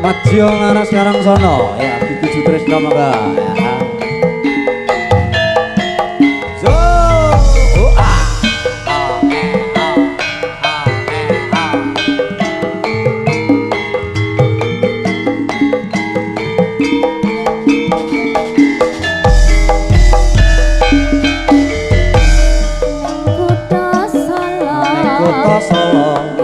Madya Laras Karangsono ya dituju Tresno mangga ya. So o a a e a a e a. Kutha Solo, Kutha Solo,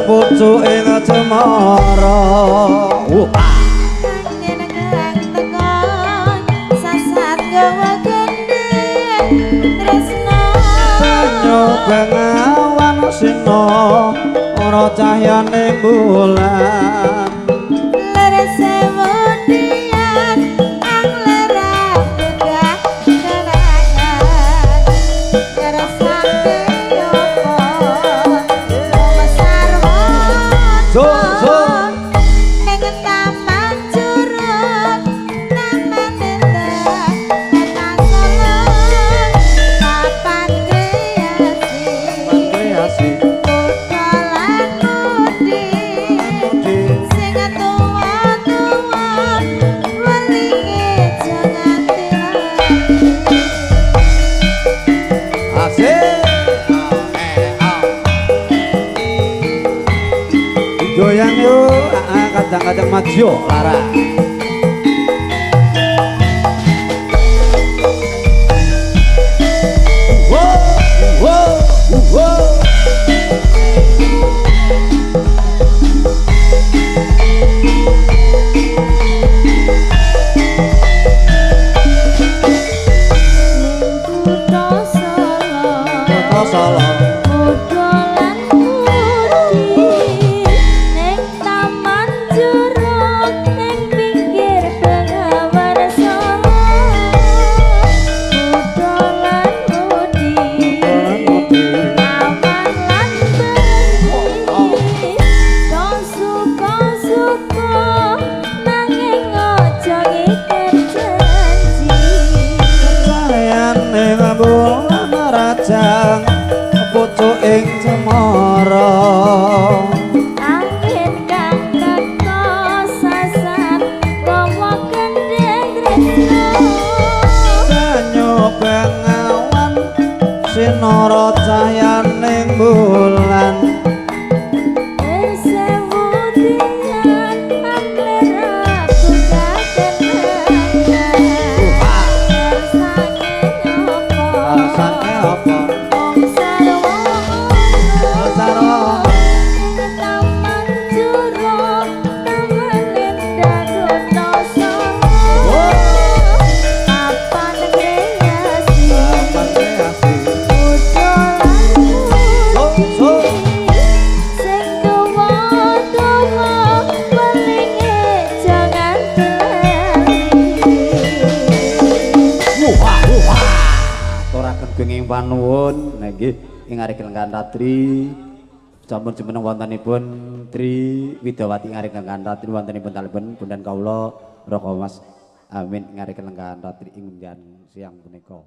pucuk ing cemara. Angin kang teka sasat gawa gendheng tresna. Banyu bengawan sina ora cahyane bulan. Ler sewodian anglerah begah kenangan. Kersane opo So so ning taman curug taman endah kota Solo papan kreasi kutha lan mudi sing tuwa-tuwa welinge jangan lali. Asik. Goyang yuk, kadang-kadang maju Lara. Wow, wow, wow. Kutha Solo, Kutha Solo, pucuk ing cemara. Angin kang teka sasat gawa gendheng tresna. Banyu bengawan sinara cahyaning bulan. Sewudian anglerah gugah kenangan. Kersane opo Genging panuwun nggih ing arek Lengkan Ratri sampun jumeneng wontenipun Tri Widawati ing arek Lengkan Ratri wontenipun talipun pundan kawula Raka Mas Amin ing arek Lengkan Ratri ing siang punika.